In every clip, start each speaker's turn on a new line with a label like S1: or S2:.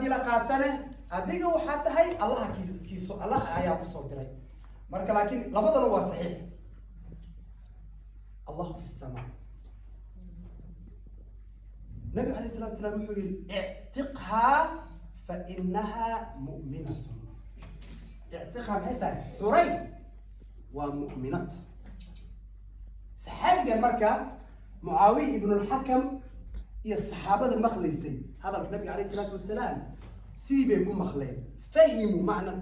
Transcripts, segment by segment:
S1: Haddii la qaatane, adiga waxaa tahay Allaha kiiso, Allah ayaa kusoo diray. Marka laakiin labadana waa saxiix. Allahu fi samaa. Nabiga alayh salatu salaam wuxuu yihi: "Ictiqhaa fa inaha mu'minatun." Ictiqhaa maxay tahay? Xuray, waa mu'minad. Saxaabigan marka, Mucaawiya ibnulxakam, iyo saxaabada maqlaysay hadalka nabiga alayh isalaatu wasalaam, sidii bay ku maqleen. Fahimuu macna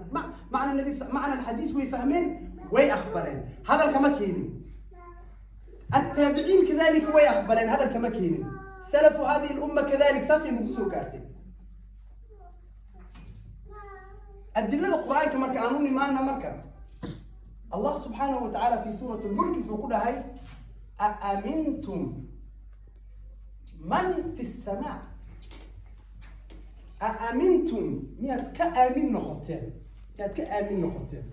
S1: macna nabi, macna alxadiis way fahmeen, way aqbaleen, hadalka ma keenin. التابعين كذلك way aqbaleen, hadalka ma keenin. سلف هذه الأمة كذلك, saasay nagu soo gaartay adilada Qur-aanka. Marka aan u nimaana, marka Allah subxaanahu wa tacaala fi suurat lmulk wuxuu ku dhahay: "أأمنتم من في السماء". أأمنتم, miyaad ka aamin noqoteen? Miyaad ka aamin noqoteen?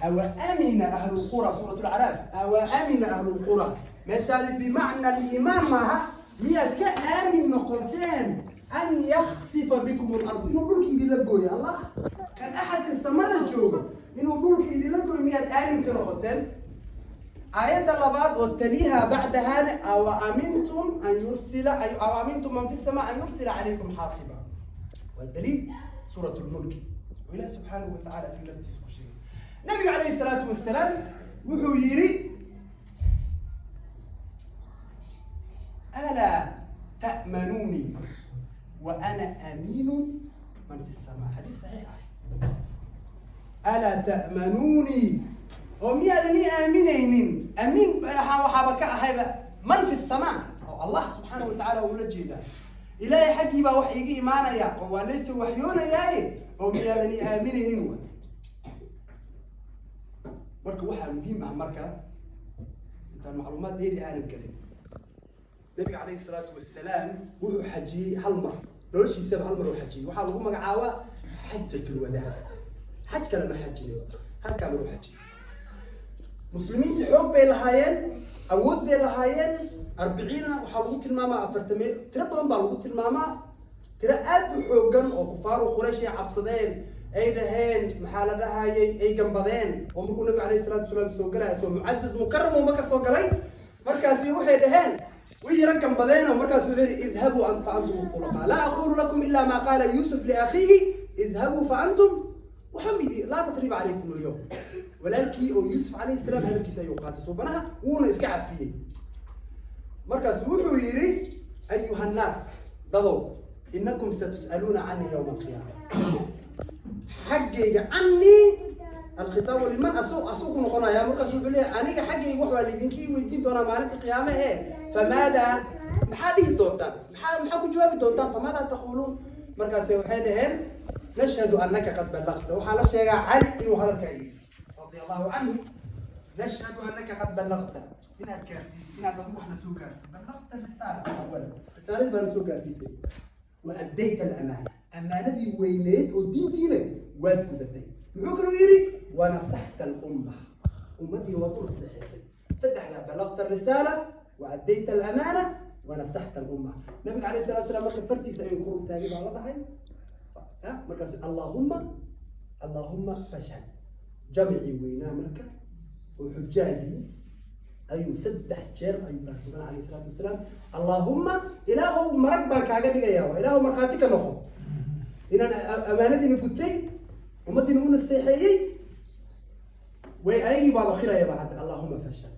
S1: أوأمن أهل القرى, suurat lacraaf. أوأمن أهل القرى, meeshaani bimacna aliimaan maaha. Miyaad ka aamin noqoteen أن يخسف بكم الأرض, inuu dhulka idinla gooyo? Allah kan axadka samada joogo inuu dhulka idinla gooyo, miyaad aamin ka noqoteen? Aayadda labaad oo تليها بعدهana: أوأمنتم أن يرسل أوأمنتم من في السماء أن يرسل عليكم حاصبا. Waa daliil suurat lmulki oo Ilaah subxaanahu wa tacala si laftiisa ku sheegay. Nabiga calayhi salaatu wasalaam wuxuu yidhi: "ألا تأمنوني وأنا أمين من في السماء". Xadiis saxiix ah. ألا تأمنوني, oo miyaadan ii aaminaynin? Amiin waxaaba ka ahayba من في السماء, oo Allah subxaana wa tacaala ula jeedaa. Ilaahay xaggii baa wax iiga imaanaya oo waa laysa waxyoonayaaye, oo miyaadan ii aaminaynin? Wa marka waxaa muhiim ah, marka intaan macluumaad dheeri aanan gelin, nabiga calayhi salaatu wasalaam wuxuu xajiyey hal mar noloshiisaba, hal mar uu xajiyey. Waxaa lagu magacaabaa xajat lwadaac. Xaj kale ma xajinin, halkaa mar uu xajiyey. Muslimiinta xoog bay lahaayeen, awood bay lahaayeen. Arbiciina waxaa lagu tilmaamaa, afartame, tiro badan baa lagu tilmaamaa, tiro aad u xoogan oo kufaaru Quraysh ay cabsadeen, ay dhaheen, maxaa la dhahayay, ay gambadeen. Oo markuu nabiga alayhi salaatu wasalaam soo galaya, soo mucazaz mukaram oo Maka soo galay, markaasi waxay dhaheen, way yara gambadeen. Oo markaas wuxuu yihi: "اذهبوا فأنتم الطلقاء، لا أقول لكم إلا ما قال يوسف لأخيه، اذهبوا فأنتم وحمدي، لا تثريب عليكم اليوم". Walaalkii oo Yuusuf calayhi salaam hadalkiisa ayuu qaatay suubanaha, wuuna iska cafiyey. Markaas wuxuu yidhi: "أيها الناس", dadow, "إنكم ستسألون عني يوم القيامة". Xaggayga, عني, الخطاب لمن? Asuu ku noqonaya. Markaas wuxuu leeyahay: aniga xaggayga wax waa laidinkii weydiin doonaa maalinta qiyaame ee فماذا, maxaa dhihi doontaan? Maxaa ku jawaabi doontaan? فماذا تقولون? Markaase waxay dhaheen: "نشهد أنك قد بلغت". Waxaa la sheegaa Cali inuu hadalkaa yidhi radia Allahu canhu: "نشهد أنك قد بلغت", inaad gaarsiisay, inaad adigu wax na soo gaarsiisay. بلغت الرسالة أولا, risaaladii baa na soo gaarsiisay. وأديت الأمانة, amaanadii weyneyd oo diintiina waad gudatay. Muxuu kaluu yidhi? ونصحت الأمة, ummaddiina waad u naseexaysay. Saddexda: بلغت الرسالة وأديت الأمانة ونصحت الأمة. Nabiga calayhi salatu salam marka fartiisa ayuu kor u taagay baa la dhahay. Markaas "اللهم اللهم فاشهد". Jamcii weynaa marka oo xujaagii ayuu saddex jeer ayuu dhahay subana alayhi salaatu wasalaam: "Allaahumma", Ilaahow marag baan kaaga dhigaya, waa Ilaahow markhaati ka noqo inaan amaanadiina gutay, ummaddiina u naseexeeyey. Way ayagii baaba khirayaba hadda. اللهم فاشهد.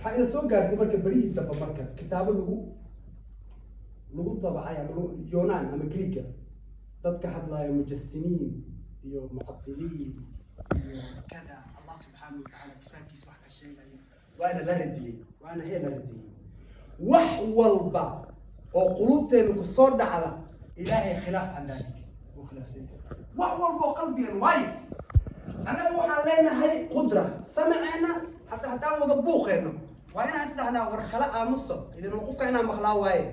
S1: Waxaa ina soo gaartay marka berihii dambe, marka kitaabo lagu dabacay ama Yunaan ama Greega, dadka hadlaya, mujasimiin iyo mucadiliin iyo kada, Allah subxaanahu watacaala sifaatkiisa wax ka sheegaya, waana la radiyey, waana hee la radiyey. Wax walba oo quluubteenu ku soo dhacda, Ilaahay khilaaf can dalik, wuu khilaafsan yahay wax walba oo qalbigeen. Waayo, annaga waxaan leenahay qudra samaceena. Hadda haddaan wada buuqeenno, waa inaan isdhahnaa: "War kala aamuso idin, qofka inaan maqlaa." Waaye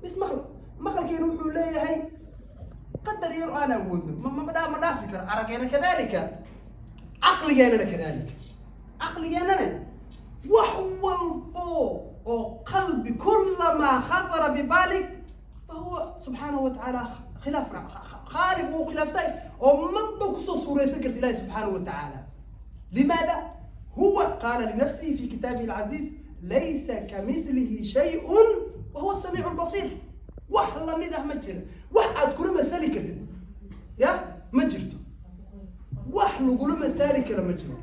S1: mis maqla, maqalkeenu wuxuu leeyahay qadar yar oo aan awoodno, ma dhaafi karo. Arageena kadalika, caqligeenana kadalika. Caqligeenana wax walbo oo qalbi, كل ما خطر ببالك. Fahuwa subxaanahu wa tacaala khilaaf khaaliq wuu khilaaftay oo maba kusoo suuraysan karta Ilahi subxaanahu wa tacaala. Limaada? Huwa qaala linafsihi fi kitaabihi alcaziiz: laysa kamithlihi shayun wahuwa asamiicu albasiir. Wax lamid ah ma jira, wax aad kula mathali kartid ya ma jirto, wax lagula masaali karo ma jiro.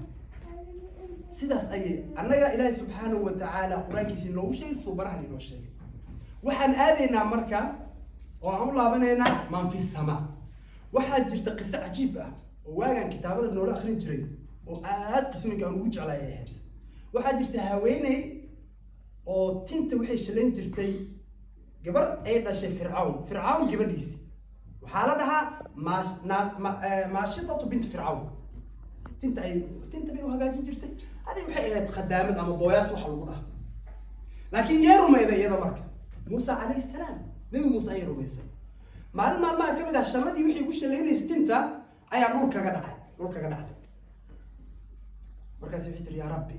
S1: Sidaas ayay annaga Ilaahay subxaanahu wa tacaala Qur-aankiisa inoogu sheegay, suubarahan inoo sheegay. Waxaan aadaynaa marka oo aan u laabanaynaa man fi samaa. Waxaa jirta qiso cajiib ah oo waagaan kitaabada noola akrin jiray oo aad qisooyinka aan ugu jeclay ay ahayd. Waxaa jirta haweeney oo tinta waxay shalayn jirtay, gabar ay dhashay Fircawn, Fircawn gabadhiisi. Waxaa la dhahaa Maashitatu bint Fircawn. Tinta ay tinta bay u hagaajin jirtay. Adig waxay ahayd khadaamad ama booyaas waxa lagu dhaha, laakiin yee rumayday iyada marka? Muusa calayhi salaam, Nebi Muuse ayay rumaysay. Maalin maalmaha ka mid ah, shalladii wixii ku shalaynaysa tinta ayaa dhul kaga dhacay, dhul kaga dhacday. Markaas waxay tiri: "Yaa Rabbi,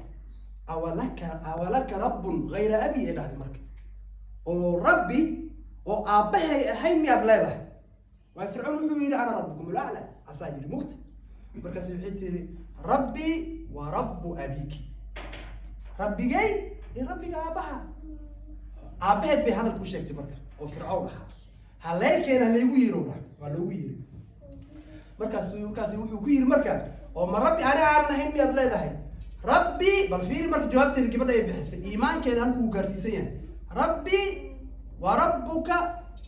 S1: awalaka rabbun gayra abi?" Ay dhahday marka. "Oo Rabbi oo aabbahay ahayn miyaad leedahay?" Waayo, Fircoon wuxuu yidhi: "Ana rabbukum ulacla," asaa yidhi mugta. Markaas waxay tiri: "Rabbi wa rabbu abiki," rabbigay iyo rabbiga aabbaha. Aabbaheed bay hadal ku sheegtay marka oo Fircawn ahaa. Haleykeena halaygu yiri dhah, waa loogu yiri. Markaas wuxuu ku yiri marka: "Oo ma rabbi ani aanan ahayn miyaad leedahay?" Rabbi, bal fiiri marka jawaabteeda gabadha ay bixisay, iimaankeeda halkuu uu gaarsiisan yahay: "Rabbi wa rabbuka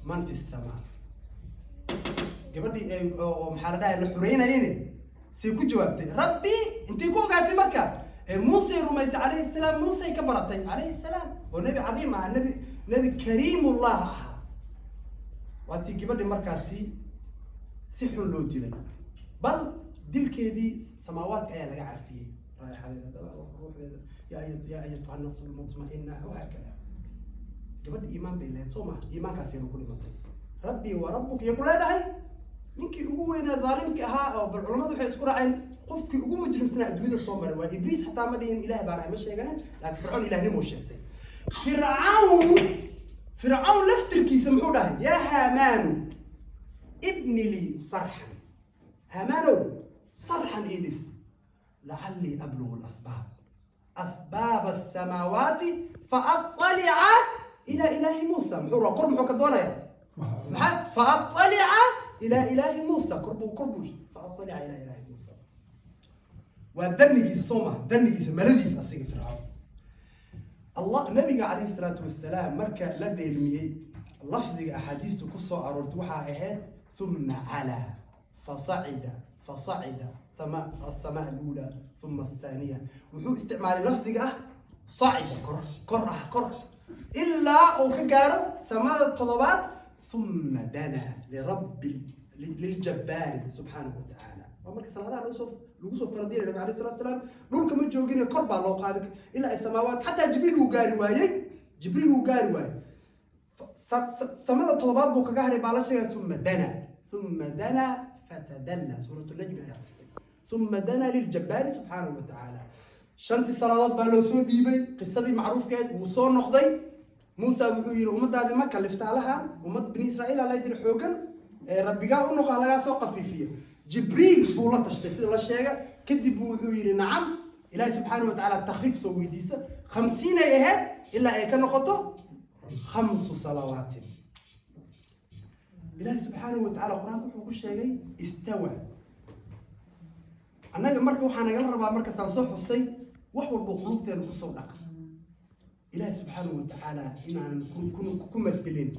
S1: man fi samaa." Gabadhii ay oo maxaa la dhahay la xureynayene say ku jawaabtay? Rabbi intay ku ogaatay marka ee Muusey rumaysay calayhi salaam, Muusey ka baratay calayhi salaam oo nebi cadiim ahaa, nebi kariimullah ahaa. Waa tii gabadhii markaasi si xun loo dilay, bal dilkeedii samaawaadka ayaa laga carfiyey raaixadeeda, ruuxdeeda. Yaa ayatuha nafsu lmutma'ina, wahaakada. Gabadha iimaan bay lahayd, soo maha? Iimaankaas yanu ku dhimatay. "Rabbii wa rabbuka" iyo ku leedahay ninkii ugu weynaa dhaalimka ahaa oo bal culamadu waxay isku raaceen qofkii ugu mujrimsanaa adduunyada soo maray waa Ibliis. Xataa ma dhihin "Ilaah baan ahay," ma sheeganin, laakiin Fircoon ilahnimuu sheegtay. Fircawn laftirkiisa muxuu dhahay? "Yaa Haamaanu ibni lii sarxan," Haamaanow, sarxan ii dhis, "lacallii ablugu alasbaab asbaaba asamaawaati faaطalica ilaa ilaahi Muusa." Muxuu rabaa? Kor muxuu ka doonaya? Maxaa? "Faaطalica ilaa ilaahi Muusa." Kor buu "faaطalica ilaa ilaahi Muusa" waa danigiisa, soo maha? Danigiisa, maladiisa asiga Fircawn. Allah nabiga calayhi salaatu wasalaam marka la dheelmiyey, lafdiga axaadiistu ku soo aroortay waxaa ahayd: "Uma calaa fasacida sama asamaa aluula uma athaaniya." Wuxuu isticmaalay lafdiga ah "sacida", kor, kor ah, kor ilaa uu ka gaaro samada toddobaad. "Uma danaa lirabbi liljabbaari subxaanahu wa tacaala." Waa marka salaadaha lagu soo faradiyay nabiga alayhi salatu wasalaam. Dhulka ma joogine, kor baa loo qaaday ilaa ay samaawaat, xataa Jibriil uu gaari waayey. Jibriil uu gaari waayey. Samada toddobaad buu kaga haray baa la sheegay. Uma danaa fatadalla. Suurat Najmi ayaa xustay: "Uma danaa liljabbaari subxaanahu wa tacaala." Shantii salaadood baa loo soo dhiibay. Qisadii macruufkeed, wuu soo noqday Muusa. Wuxuu yidhi: "Ummadaadi ma kalifta alaha, ummad Bini Israa'iil ala diri xoogan ee rabbigaa u noqo, lagaa soo qafiifiyo." Jibriil buu la tashtay sida la sheega. Kadib buu wuxuu yidhi: "Nacam, Ilaahi subxaanahu wa tacaala takhfiif soo weydiisa." 50 ay ahayd ilaa ay ka noqoto khamsu salawaatin. Ilaahi subxaanahu wa tacaala Qur-aanka wuxuu ku sheegay istawa. Annaga marka waxaa nagala rabaa markaasaan soo xusay wax walba qulubteena kusoo dhaca Ilaahi subxaanahu wa tacaala inaanan ku mathilin.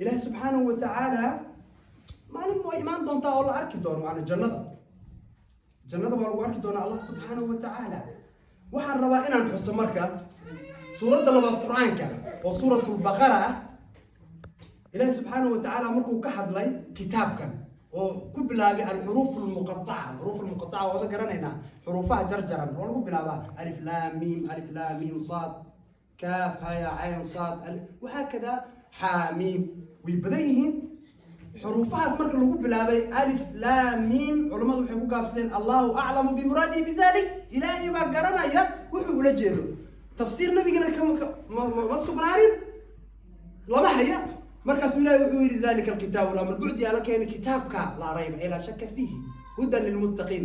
S1: Ilaahi subxaanahu wa tacaala maalin way imaan doontaa oo la arki doono, waana jannada. Jannada baa lagu arki doonaa Allah subxaanahu wa tacaala. Waxaan rabaa inaan xuso marka suuradda labaad Qur-aanka oo Suuratulbaqara ah. Ilaahi subxaanahu wa tacaala markuu ka hadlay kitaabkan oo ku bilaabay alxuruuf almuqataca. Alxuruuf almuqataca waa wada garanaynaa, xuruufaha jarjaran oo lagu bilaabaa alif laam miim, alif laam miim saad kaaf haya cayn saad wahaakada xaa miim, way badan yihiin xuruufahaas. Marka lagu bilaabay alif laam miim, culammadu waxay ku gaabsadeen: "Allahu aclamu bimuraadihi bidalik." Ilaahay baa garanaya wuxuu ula jeedo. Tafsiir nabigana ma sugnaanin, lama haya. Markaasuu Ilahi wuxuu yidhi: ذلك الكتاب، لام البعد yaa la keenay. Kitaabka لا ريب ay لا شك فيه، هدى للمتقين.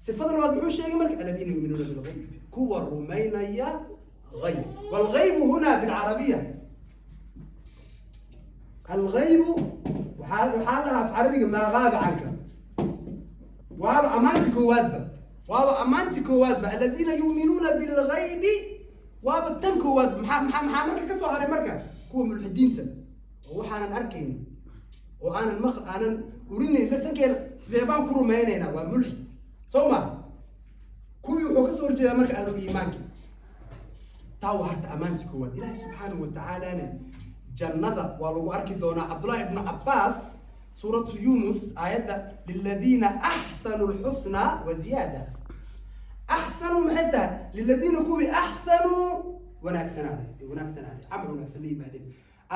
S1: Sifada labaad muxuu sheegay marka? الذين يؤمنون بالغيب، kuwa rumaynaya غيب. والغيب هنا بالعربية، الغيب waxaa dhahaa af carabiga ما غاب عنك. Waaba ammaanti koowaadba, waaba ammaanti koowaadba. الذين يؤمنون بالغيب waaba tan koowaad. Maxaa marka ka soo haray? Marka kuwa mulxidiinta oo waxaanan arkaynin oo aanan maq aanan urinayn sankeena, sidee baan ku rumaynaynaa? Waa mulxid, soo ma? Kuwii wuxuu kasoo horjeedaa marka ahlu iimaanki. Taa waa harta ammaanti koowaad. Ilaahi subxaanahu watacaalana jannada waa lagu arki doonaa. Cabdullahi ibnu Cabbaas, suuratu Yunus, aayadda للذين أحسنوا الحسنى وزيادة، أحسنوا maxay tahay? للذين kuwii أحسنوا wanaagsanaaday, wanaagsanaaday, camal wanaagsan la yimaadeen,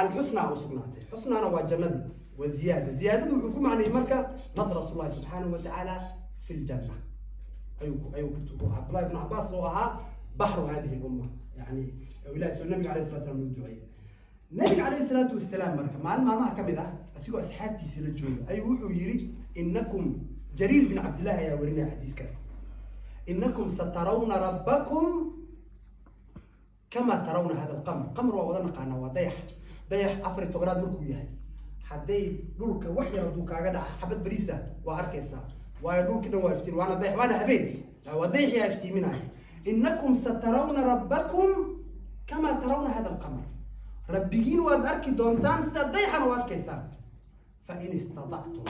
S1: الحسنى u sugnaatay. Xusnaana waa jannadii. وزيادة, ziyaadadu wuxuu ku macnayay marka نظرة الله سبحانه وتعالى في الجنة. Ayuu ku Cabdullahi ibnu Cabbaas oo ahaa بحر هذه الأمة, yani ilahi soo nabiga عليه الصلاة والسلام uu duceeyey. Nabiga عليه الصلاة والسلام marka maalin maalmaha ka mid ah, asigoo asxaabtiisa la jooga, ayuu wuxuu yidhi: إنكم, Jariir bin Cabdillahi ayaa warinaya xadiiskaas, إنكم سترون ربكم كما ترون هذا القمر. قمر waa wada naqaanaa, waa dayax. Dayax 14aad markuu yahay, hadday dhulka wax yar hadduu kaaga dhaca, xabad bariisa waa arkaysaa, waayo dhulkii dhan waa iftiin, waana dayax, waana habeen, waa dayaxiyaa iftiiminaya. إنكم سترون ربكم كما ترون هذا القمر, rabbigiin waad arki doontaan sidaad dayaxana u arkaysaan. فإن استطعتم,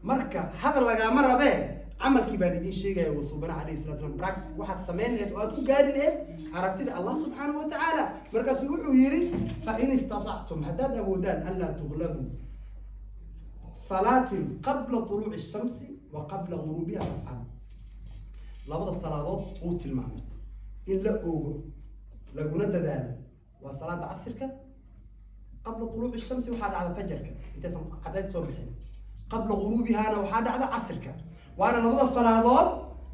S1: marka hadal lagaama rabee, camalkii baan idiin sheegaya. Wasuubana عليه الصلاة والسلام practice waxaad samayn lahayd oo aad ku gaari lahayd aragtida Allah subxaanahu wa tacaala. Markaasuu wuxuu yidhi: فإن استطعتم, haddaad awoodaan, ألا تغلبوا صلاة قبل طلوع الشمس وقبل غروبها فافعلوا. Labada salaadood uu tilmaamay in la oogo laguna dadaalo waa salaada casirka. قبل طلوع الشمس waxaa dhacda fajarka intaysan cadceed soo bixin, قبل غروبها na waxaa dhacda casirka. Waana labada salaadood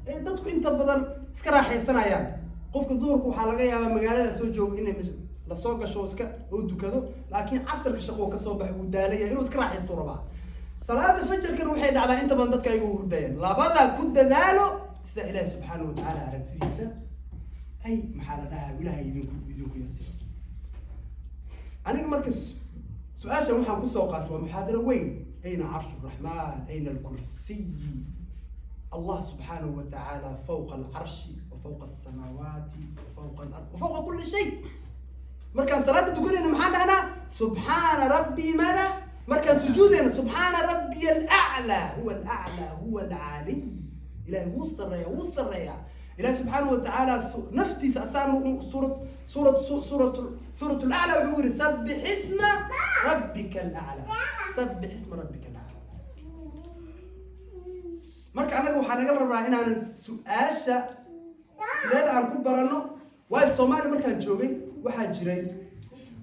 S1: ee dadku inta badan iska raaxaysanayaan. Qofka duhurka waxaa laga yaabaa magaalada soo joogo inay lasoo gasho iska oo dukado, laakiin casirka shaqo kasoo baxay, wuu daalaya, inuu iska raaxaysto rabaa. Salaada fajarkana waxay dhacdaa inta badan dadka ayagu hurdayaan. Labada ku dadaalo sida Ilaahi subxaanahu watacaala aragtidiisa ay, maxaa la dhahaa, Ilaahay idinku yasiro. Aniga marka su-aashan waxaan kusoo qaatay waa muxaadaro weyn. أين عرش الرحمن؟ أين الكرسي؟ الله سبحانه وتعالى فوق العرش وفوق السماوات وفوق الأرض وفوق كل شيء. Markaan salaada tukanayna maxaan dhahnaa? سبحان ربي ماذا? Markaan sujuudayna سبحان ربي الأعلى. هو الأعلى، هو العالي. Ilahay wuu sarreeya, wuu sarreeya. Ilahi subxaanahu watacaala naftiisa asaan suurat الأعلى wuxuu yihi: سبح اسم ربك الأعلى، سبح اسم ربك الأعلى. Marka annaga waxaa naga rabaa inaanan su-aasha sideed aan ku baranno. Waayo Soomaaliya markaan joogay waxaa jiray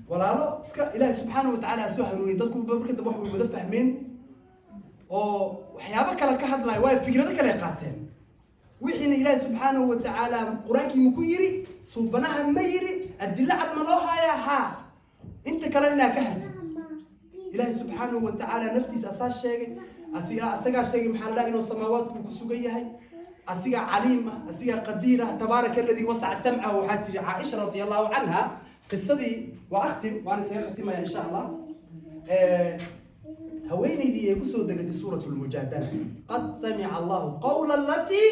S1: walaalo iska Ilaahay subxaanahu watacaala ha soo hanuuniyay. Dadku marka dambe wax way wada fahmeen oo waxyaabo kale ka hadlaya, waayo fikrado kale qaateen. Wixiina Ilaahay subxaanahu watacaala qur-aankii ma ku yiri? Suubanaha ma yiri? Adilo cad ma loo haayaa? Haa, inta kalena inaa ka hartid. Ilaahay subxaanahu watacaala naftiisa asaa sheegay, asiga asagaa sheegay, maxaa la dhaha, inuu samaawaadku ku sugan yahay, asigaa caliim ah, asigaa qadiir ah. تبارك الذي وسع سمعه. Waxaa tiri Caaisha رضي الله عنها, qisadii waa akhtim, waana isaga khatimaya insha Allah. Haweenaydii ee kusoo degatay suurat lmujaadala, قد سمع الله قول التي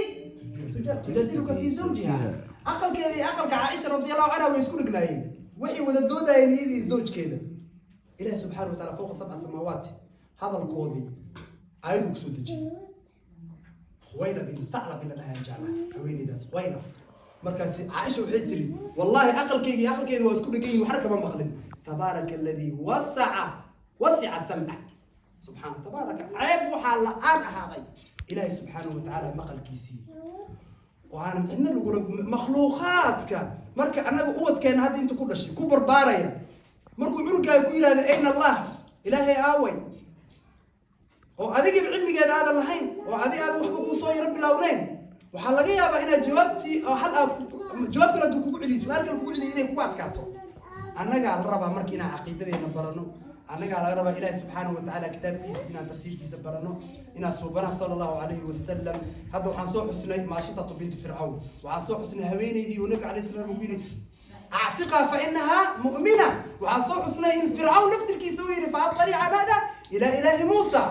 S1: تجادلك في زوجها, aqalkeeda iyo aqalka Caaisha رضي الله عنها way isku dhegnaayeen, waxay wada doodayeen iyadii zawjkeeda. Ilahi subxaana wataala فوق سبع سماوات hadalkoodii aayadu kusoo dejiyey. Khuwayla bin Thaclab in la dhahaa jeclaha haweeneydaas, Khuwayla. Markaasi Caaisha waxay tiri: "Wallaahi, aqalkayga iyo aqalkeeda waa isku dhegan yihin, waxna kama maqlin." تبارك الذي وسع سمعه subxaana tabaaraka, ceeb waxaa la-aan ahaaday Ilaahay subxaanahu watacaala maqalkiisii oo aanan cidna lagula makhluuqaadka. Marka annaga ubadkeena hadda inta ku dhashay ku barbaaraya, markuu cunugaaga ku yidhahda أين الله, Ilaahay aaway, oo adigiiba cilmigeeda aadan lahayn oo adig aadan waxba kuu soo yaro bilownayn, waxaa laga yaabaa inaad jawaabtii oo hal aad jawaab kale hadduu kugu celiyo, su-aal kale kugu celiyo, inay kugu adkaato. Annagaa la rabaa marka inaan caqiidadeena barano. Annagaa laga rabaa Ilaahi subxaanahu watacaala kitaabkiisa inaan tafsiirkiisa barano, inaan suubanaha sala Allahu calayhi wasalam. Hadda waxaan soo xusnay Maashitatu bintu Fircawn, waxaan soo xusnay haweeneydii uu Nabiga calayhi salam ku yidhi: "اعتقها فإنها مؤمنة." Waxaan soo xusnay in Fircawn naftirkiisa uu yidhi: "فأطلع ماذا إلى إله موسى."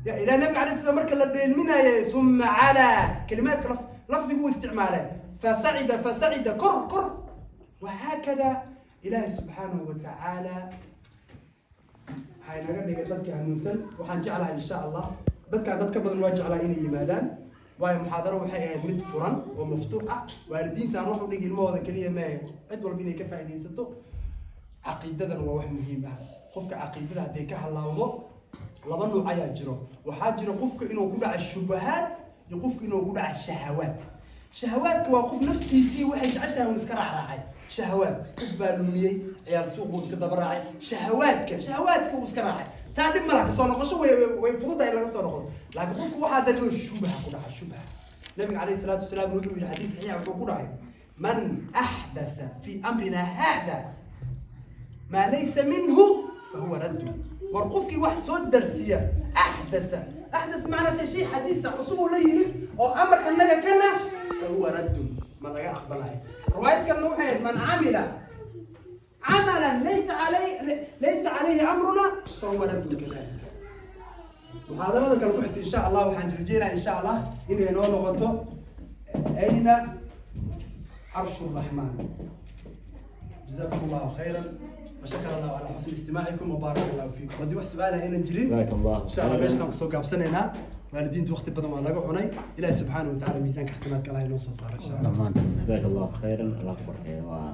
S1: يا إلى النبي عليه السلام marka la dheelminaayay ثم على kalimaadka lafdigu uu isticmaalay فصعد فصعد kor kor وهكذا. Ilaahi subxaanahu watacaala waxay naga dhigay dadka hanuunsan. Waxaan jeclahay insha Allah dadkaan dad ka badan waa jeclaa inay yimaadaan, waayo muxaadaro waxay ahayd mid furan oo maftuux ah. Waalidiintaan wax u dhigi ilmahooda keliya maahe, cid walba inay ka faa'iidaysato. Caqiidadan waa wax muhiim ah. Qofka caqiidada hadday ka halaawdo, laba nuuc ayaa jiro. Waxaa jira qofka inuu ku dhaco shubahaad iyo qofka inuu ku dhaco shahawaad. Shahawaadka waa qof naftiisii waxay jeceshahay un iska raacraacay. Shahawaad qof baa lumiyey, ciyaal suuq buu iska daba raacay, shahawaadka uu iska raacay. Taa dhib malaha, kasoo noqosho way fududahay in laga soo noqdo. Laakiin qofku waxaa daliilo shubha ku dhaca. Shubha Nabiga calayhi salaatu wasalaam wuxuu yihi, xadiis saxiix wuxuu ku dhahay: "من أحدث في أمرنا هذا ما ليس منه فهو رد." War qofkii wax soo darsiya, أحدث أحدث macnaa shay shay xadiisa cusub uu la yimid oo amarka naga kana, فهو رد, ma laga aqbalayo. Riwaayad kalena waxay ahayd: "من عمل عملا ليس عليه أمرنا فهو رد." كذلك muxaadarada kale ku xigta insha Allah waxaan rajeynaya insha Allah inay noo noqoto أين عرش الرحمن. جزاكم الله خيرا وشكر الله على حسن استماعكم وبارك الله فيكم. Haddii wax su-aalaha aynan jirin,
S2: جزاك الله
S1: insha Allah
S2: خيرا.
S1: Meeshaan kusoo gaabsanaynaa. Waalidiinta waqti badan waa laga cunay. Ilaahi subxaanahu watacaala miisaanka xasanaadka Allah inoo soo saaro insha Allah.
S2: Dhammaantiin جزاك الله خيرا. Allah farxiyo waa.